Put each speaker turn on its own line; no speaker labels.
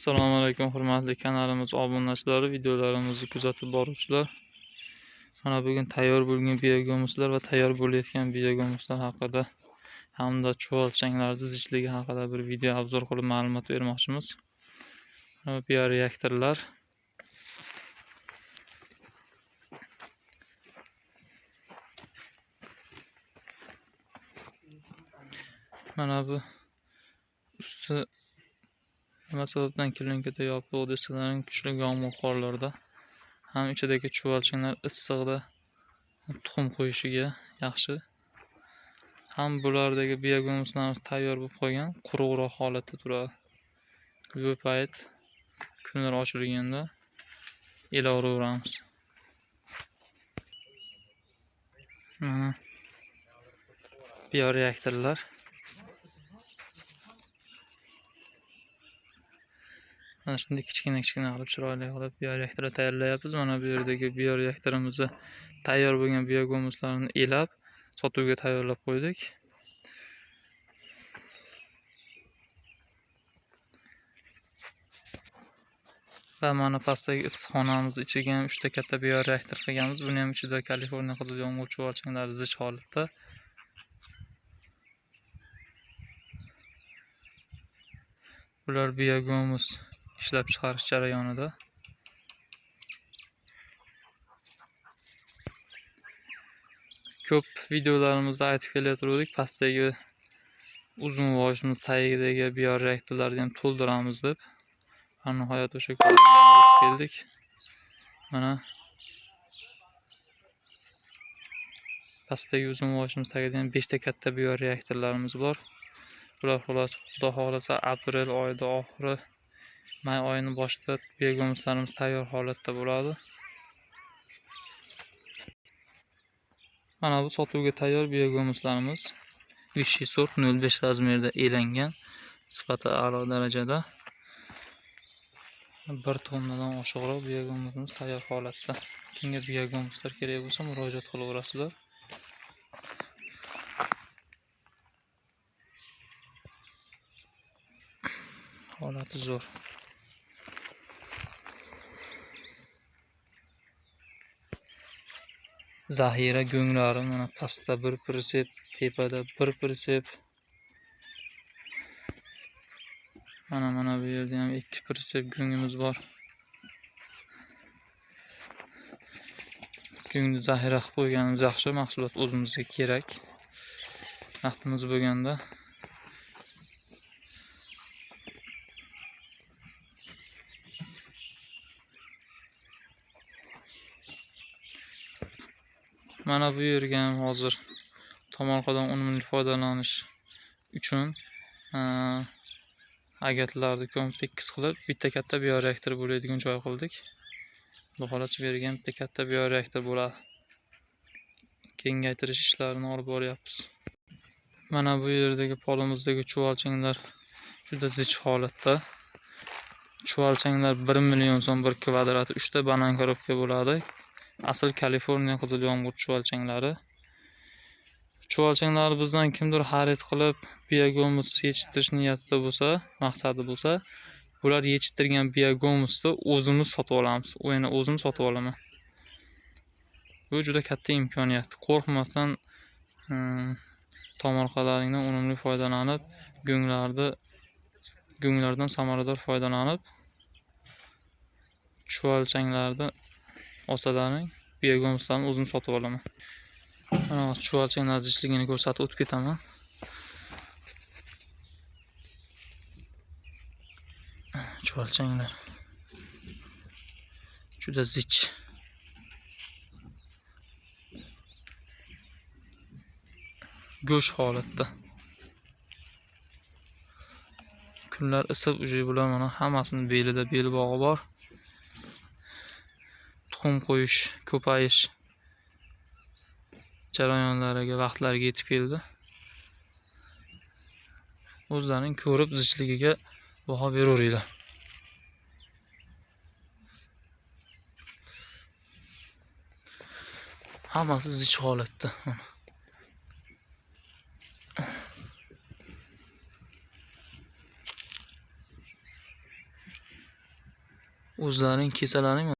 Assalomu alaykum hurmatli kanalimiz obunachilari, videolarimizni kuzatib boruvchilar. Mana bugun tayyor bo'lgan biogumuslar va tayyor bo'layotgan biogumuslar haqida hamda chuvalchanglarning zichligi haqida bir video obzor qilib ma'lumot bermoqchimiz. Mana bioreaktorlar. Mana bu usti nima sababdan klinikada yopiq desalaring, kuchli yomg'ir qorlarda ham ichidagi chuvalchanglar issiqda tuxum qo'yishiga yaxshi. Ham bulardagi biogumuslarimiz tayyor bo'lib qolgan, quruqroq holatda turadi. Bu payt kunlar ochilganda elaveramiz. Mana bioreaktorlar. Mana shunday kichkina kichkina qilib, chiroyli qilib bioreaktorlar tayyorlayapmiz. Mana bu yerdagi bioreaktorimizni tayyor bo'lgan biogumuslarni elab, sotuvga tayyorlab qo'ydik. Va mana pastdagi issiqxonamiz ichiga ham 3 ta katta bioreaktor qilganmiz. Buni ham ichida Kaliforniya qizil yomg'ir chuvalchanglari zich holatda. Bular biogumus ishlab chiqarish jarayonida. Ko'p videolarimizda aytib kelayotirdik, pastdagi uzun voshimiz tagidagi bioreaktorlarni ham to'ldiramiz deb. Va nihoyat o'sha kunga yetib keldik. Mana pastdagi uzun voshimiz tagida ham 5 ta katta bioreaktorlarimiz bor. Bular xulosa, Xudo xohlasa aprel oyida oxiri, may oyining boshida biogumuslarimiz tayyor holatda bo'ladi. Mana bu sotuvga tayyor biogumuslarimiz. Vichy sort 0,5 razmerda elangan, sifati a'lo darajada. 1 tonnadan oshiqroq biogumusimiz tayyor holatda. Kimga biogumuslar kerak bo'lsa murojaat qilaverasizlar. Holati zo'r. Zaxira go'nglari mana pastda 1 prisep, tepada 1 prisep. Mana bu yerda ham 2 prisep go'ngimiz bor. Go'ngni zaxira qilib qo'yganimiz yaxshi, mahsulot o'zimizga kerak. Vaqtimiz bo'lganda. Mana bu yerga ham hozir tomorqadan unumli foydalanish uchun agatlarni ko'mib tekis qilib bitta katta bioreaktor bo'ladigan joy qildik. Xudo xohlasa bu yerga ham bitta katta bioreaktor bo'ladi. Kengaytirish ishlarini olib boryapmiz. Mana bu yerdagi polimizdagi chuvalchanglar juda zich holatda. Chuvalchanglar 1 million so'm bir kvadrati, 3 ta banan korobka bo'ladi. Asl Kaliforniya qizil yomg'ir chuvalchanglari. Chuvalchanglarni bizdan kimdir xarid qilib biogumus yetishtirish niyatida bo'lsa, maqsadi bo'lsa, bular yetishtirgan biogumusni o'zimiz sotib olamiz. U yana o'zim sotib olaman. Bu juda katta imkoniyat. Qo'rqmasdan tomorqalaringdan unumli foydalanib, go'nglardan samarador foydalanib, chuvalchanglarni olsalaring, biogumuslarni o'zim sotib olaman. Mana chuvalchanglar zichligini ko'rsatib o'tib ketaman. Chuvalchanglar juda zich. Go'sht holatda. Kunlar isib, uje bular mana hammasini belida belbog'i bor. Tuxum qo'yish, ko'payish jarayonlariga vaqtlariga yetib keldi. O'zlaring ko'rib zichligiga baho beraveringlar. Hammasi zich holatda. O'zlaring kesalaringmi?